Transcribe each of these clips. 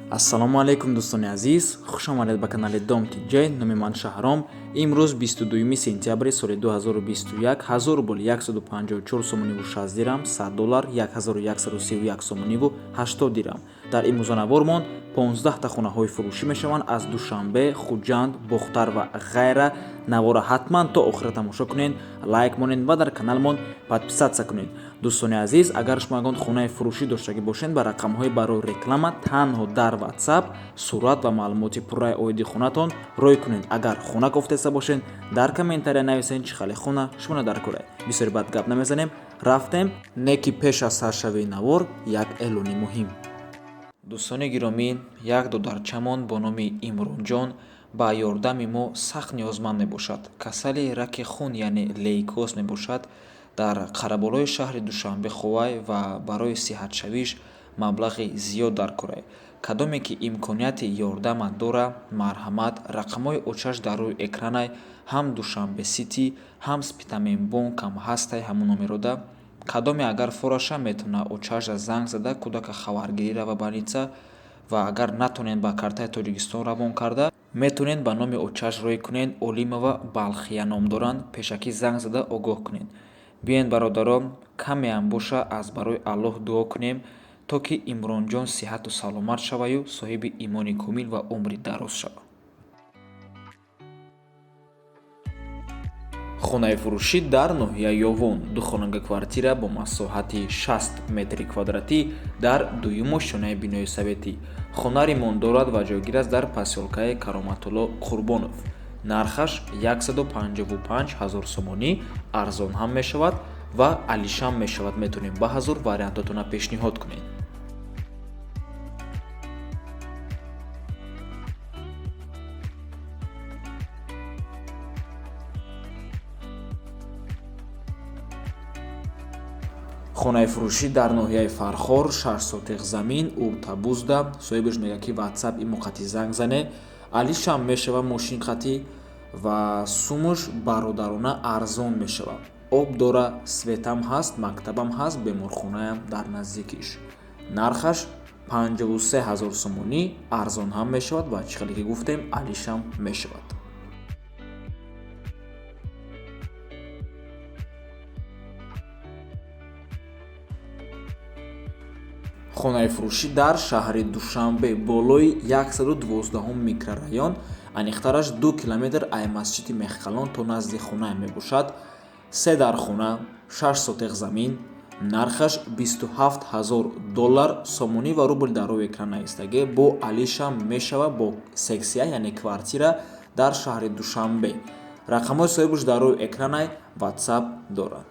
Ассалому алайкум, дӯстони азиз, хуш омадед ба канали Дом Тиҷай. Номи ман Шаҳром. Имрӯз 22 сентябри соли 2021, 1000 рубл 154 сомониву 60 дирам, 100 доллар 1131 сомониву 80 дирам. Дар имрӯзанавормон 15та хонаҳои фурӯшӣ мешаванд аз Душанбе, Хуҷанд, Бохтар ва ғайра. Навора ҳатман то охира тамошо кунед, лайк монед ва дар каналмон подписаться кунед. Дӯстони азиз, агар шумо ягон хонаи фурӯшӣ доштагӣ бошед, ба рақамҳои барои реклама танҳо дар WhatsApp сурат ва маълумоти пурраи оиди хонатон рой кунед. Агар хона кофтеста бошед, дар комментария нависед, чӣ хеле хона шумо дар кора. Бисёри бад гап намезанем, рафтем. Не ки пеш аз саршавии навор як эълони муҳим. Дӯстони гиромӣ, як додарчамон бо номи Имронҷон ба ёрдами мо сахт ниёзманд мебошад. Касали раки хун, яъне лейкоз мебошад, дар қараболои шаҳри Душанбе ховай ва барои сиҳатшавиш маблағи зиёд дар корай. Кадоме ки имконияти ёрдама дора, марҳамат, рақамҳои очаш дар рӯи экранай, ҳам Душанбе Сити, ҳам Спитамен бонкам ҳастай ҳамун номерода. Кадоме агар фораша, метавона очаша занг зада, кӯдака хабаргирӣ рава больница, ва агар натонед, ба картаи Тоҷикистон равон карда метавонед, ба номи очаш рӯй кунед. Олимова Балхия ном доранд. Пешакӣ занг зада огоҳ кунед. Биёед, бародарон, камеам боша, аз барои Аллоҳ дуо кунем, то ки Имронҷон сиҳату саломат шаваю соҳиби имони комил ва умри дароз шавад. Хонаи фурӯшӣ дар ноҳияи Ёвон, духонага квартира бо масоҳати 60 метри квадратӣ дар дуюм ошёнаи бинои советӣ. Хона ремонт дорад ва ҷойгир аст дар посёлкаи Кароматулло Қурбонов. Нархаш 155 ҳазор сомонӣ, арзон ҳам мешавад ва алишам мешавад. Метавонем ба ҳазур вариантотона пешниҳод кунем. Хонаи фурӯшӣ дар ноҳияи Фархор, 6 сотиқ замин, уртабузда. Соҳибаш мегӯяд, ки WhatsApp имоқати занг зане, алишам мешава мошинқатӣ ва сумуш бародарона арзон мешавад. Об дора, светам ҳаст, мактабам ҳаст, беморхонаям дар наздикиш. Нархаш 53 ҳазор сомонӣ, арзон ҳам мешавад ва чӣ хеле ки гуфтем, алишам мешавад. Хонаи фурӯшӣ дар шаҳри Душанбе, болои 112 микрорайон, аниқтараш 2 километр ай масҷиди Мехқалон то назди хонае мебошад. Се дархона, 6 сотиқ замин, нархаш 27 ҳазор доллар, сомонӣ ва рубл дар рӯи экран наистагӣ. Бо алишам мешава, бо сексия, яъне квартира дар шаҳри Душанбе. Рақамҳои соҳибаш дар рӯи экранай, WhatsApp дорад.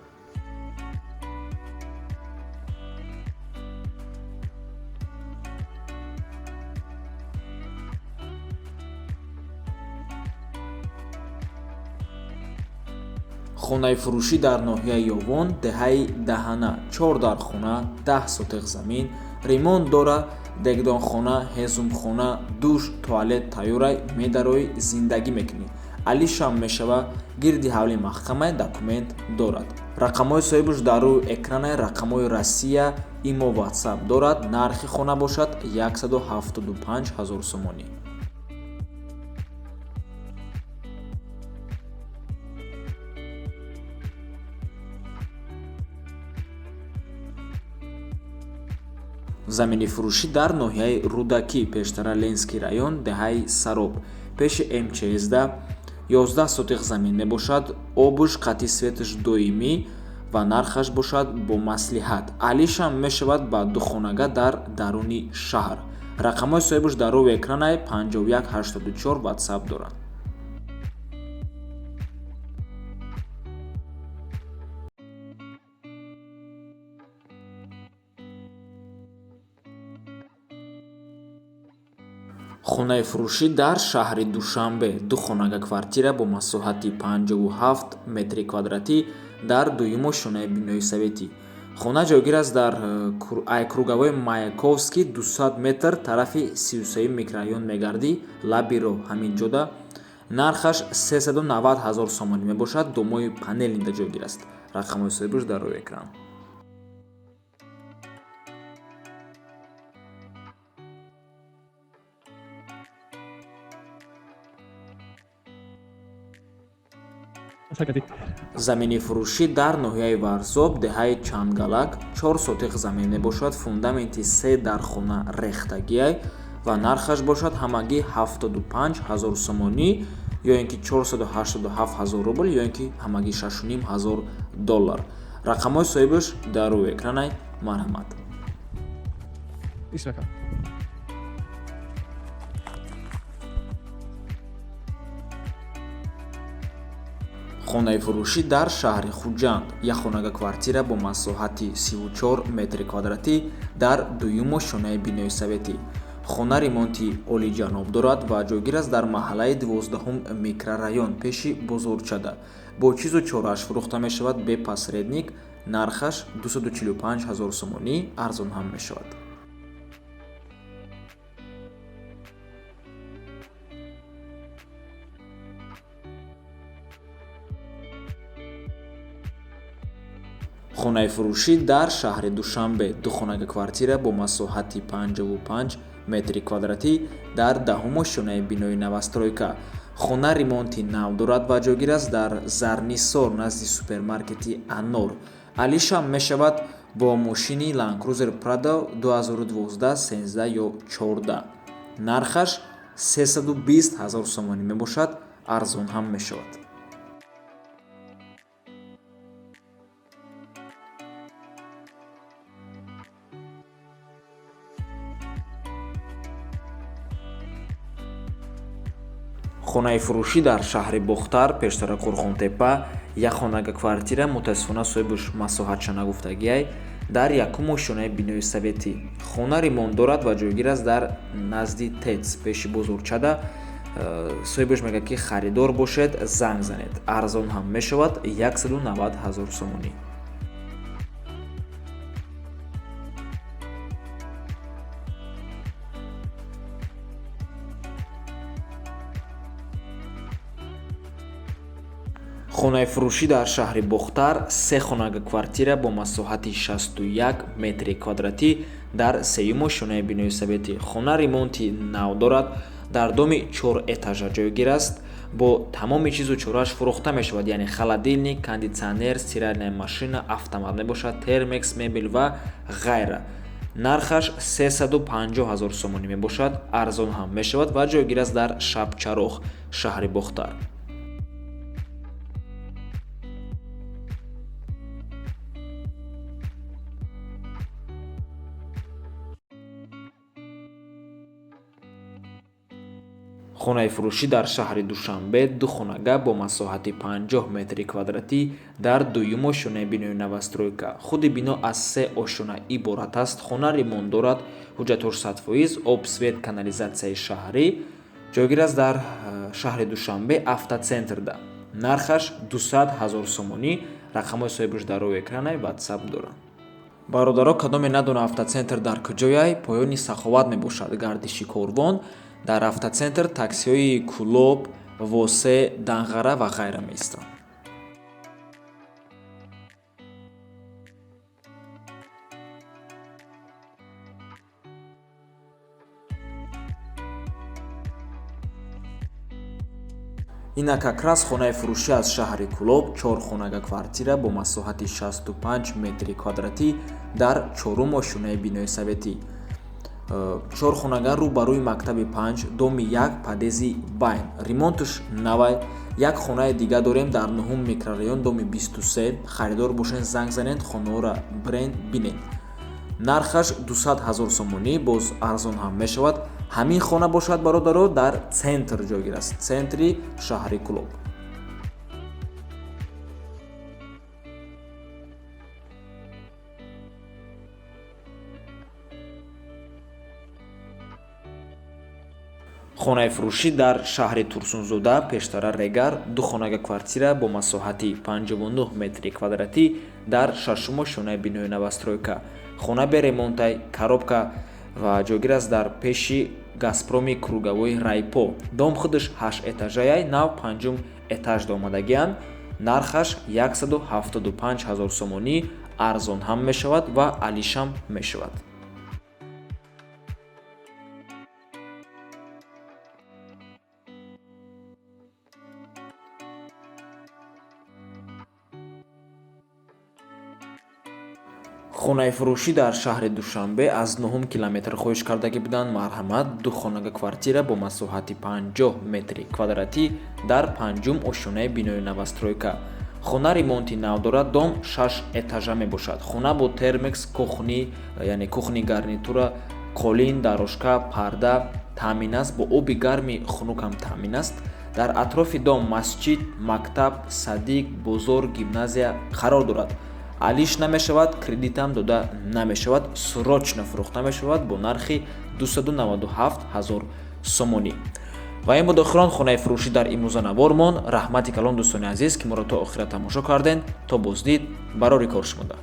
Хонаи фурӯшӣ дар ноҳияи Ёвон, деҳаи Даҳана, чор дархона, 10 сотиқ замин, ремонт дора, дегдонхона, ҳезумхона, душ, туалет тайёрай, медароӣ, зиндагӣ мекунӣ. Алишам мешава, гирди ҳавли маҳкамай, документ дорад. Рақамҳои соҳибаш дар рӯи экранай, рақамҳои Россия, имо, WhatsApp дорад. Нархи хона бошад 175 ҳазор сомонӣ. Замини фурӯшӣ дар ноҳияи Рӯдакӣ, пештара Ленский район, деҳаи Сароб, пеши МЧСда, 11 сотиқ замин мебошад. Обуш қатъи, светаш доимӣ ва нархаш бошад бо маслиҳат. Алишам мешавад, ба духонага дар даруни шаҳр. Рақамҳои соҳибаш дар рӯи экранай, 5184 WhatsApp дорад. Хонаи фурӯшӣ дар шаҳри Душанбе, духонага квартира бо масоҳати 57 метри квадратӣ дар дуюм ошёнаи бинои советӣ. Хона ҷойгир аст дар ай круговой Маяковский 200 метр тарафи 33 микрорайон мегардӣ, лаби роҳ ҳамин ҷода. Нархаш 390 ҳазор сомонӣ мебошад, домои панелнида ҷойгир аст. Рақамҳои соҳибаш дар рӯи экран. Замини фурӯшӣ дар ноҳияи Варзоб, деҳаи Чангалак, 4 сотиқ замин мебошад. Фундаменти се дар хона рехтагиай ва нархаш бошад ҳамагӣ 75 ҳазор сомонӣ ё ин ки 487 ҳазор рубл ё ин ки ҳамагӣ 6,5 ҳазор доллар. Рақамҳои соҳибаш дар рӯи экранай, марҳамат. Исмака. Хонаи фурӯшӣ дар шаҳри Хуҷанд, як хонага квартира бо масоҳати 34 метри квадратӣ дар дуюм ошёнаи бинои советӣ. Хона ремонти олиҷаноб дорад ва ҷойгир аст дар маҳаллаи 12 микрорайон, пеши бозорчада. Бо чизу чорааш фурӯхта мешавад, бе посредник. Нархаш 245 ҳазор сомонӣ, арзон ҳам мешавад. Хонаи фурӯшӣ дар шаҳри Душанбе, ду хонага квартира бо масоҳати 55 метри квадратӣ дар даҳум ошёнаи бинои новостройка. Хона ремонти нав дорад ва ҷойгир аст дар Зарнисор, назди супермаркети Анор. Алишам мешавад бо мошини Land Cruiser Prado 2012, 13 ё 14. Нархаш 320 ҳазор сомонӣ мебошад, арзон ҳам мешавад. Хонаи фурӯшӣ дар шаҳри Бохтар, пештара Қурғонтепа, як хонага квартира, мутаассифона соҳибаш масоҳатша нагуфтагиай, дар якум ошёнаи бинои советӣ. Хона ремонт дорад ва ҷойгир аст дар назди ТЭЦ, пеши бозорчада. Соҳибаш мегӯяд, ки харидор бошед, занг занед, арзон ҳам мешавад, 190 ҳазор сомонӣ. Хонаи фурӯшӣ дар шаҳри Бохтар, се хонага квартира бо масоҳати 61 метри квадратӣ дар сеюм ошёнаи бинои советӣ. Хона ремонти нав дорад, дар доми 4 этажа ҷойгир аст, бо тамоми чизу чорааш фурӯхта мешавад, яъне холодильник, кондитсионер, стиральная машина, автомат мебошад, термекс, мебел ва ғайра. Нархаш 350 ҳазор сомонӣ мебошад, арзон ҳам мешавад ва ҷойгир аст дар Шабчароғ, шаҳри Бохтар. Хонаи фурӯшӣ дар шаҳри Душанбе, ду хонага бо масоҳати 50 метри квадратӣ дар дуюм ошёнаи бинои новостройка. Худи бино аз се ошёна иборат аст. Хона ремонт дорад, ҳуҷҷатҳош 100%, об, свет, канализатсияи шаҳрӣ. Ҷойгир аст дар шаҳри Душанбе, автоцентрда. Нархаш 200 ҳазор сомонӣ. Рақамҳои соҳибаш дар рӯи экранай, WhatsApp доранд. Бародаро, кадоме надона автоцентр дар куҷояй, поёни Саховат мебошад, гардиши корвон. Дар автоцентр таксиҳои Кӯлоб, Восе, Данғара ва ғайра меистанд. Инак как раз хонаи фурӯшӣ аз шаҳри Кӯлоб, 4 хонага квартира бо масоҳати 65 метри квадратӣ дар чорум ошёнаи бинои советӣ. 4 хонага рӯ ба рӯи мактаби 5, доми 1, подъезди байн. Ремонтш навай. Як хонаи дига дорем дар нуҳум микрорайон, доми 23. Харидор бошен, занг занед, хонаҳоро бренд бинед. Нархаш 200 ҳазор сомонӣ, боз арзон ҳам мешавад. Ҳамин хона бошад, бародаро, дар центр ҷойгир аст, центри шаҳри Кӯлоб. Хонаи фурӯшӣ дар шаҳри Турсунзода, пештара Регар, ду хонага квартира бо масоҳати 59 метри квадратӣ дар шашум ошёнаи бинои новостройка. Хона бе ремонтай, коробка ва ҷойгир аст дар пеши Газпроми круговой райпо. Дом худаш 8 этажаяй, нав панҷум этажда омадагианд. Нархаш 175 ҳазор сомонӣ, арзон ҳам мешавад ва алишам мешавад. Хонаи фурӯшӣ дар шаҳри Душанбе, аз нуҳум километр хоҳиш кардагӣ буданд. Марҳамат, ду хонага квартира бо масоҳати 50 метри квадратӣ дар панҷум ошёнаи бинои новостройка. Хона ремонти нав дорад, дом шаш этажа мебошад. Хона бо термекс, кухни, яъне кухни гарнитура, қолин, дорожка, парда таъмин аст, бо оби гарми хунукам таъмин аст. Дар атрофи дом масҷид, мактаб, садик, бозор, гимназия қарор дорад. Алиш намешавад, кредитам дода намешавад, срочно фурӯхта мешавад бо нархи 297 ҳазор сомонӣ. Ва ин буд охирон хонаи фурӯшӣ дар имрӯза навормон. Раҳмати калон, дӯстони азиз, ки моро то охира тамошо кардем. То боздид, барори кор шумода.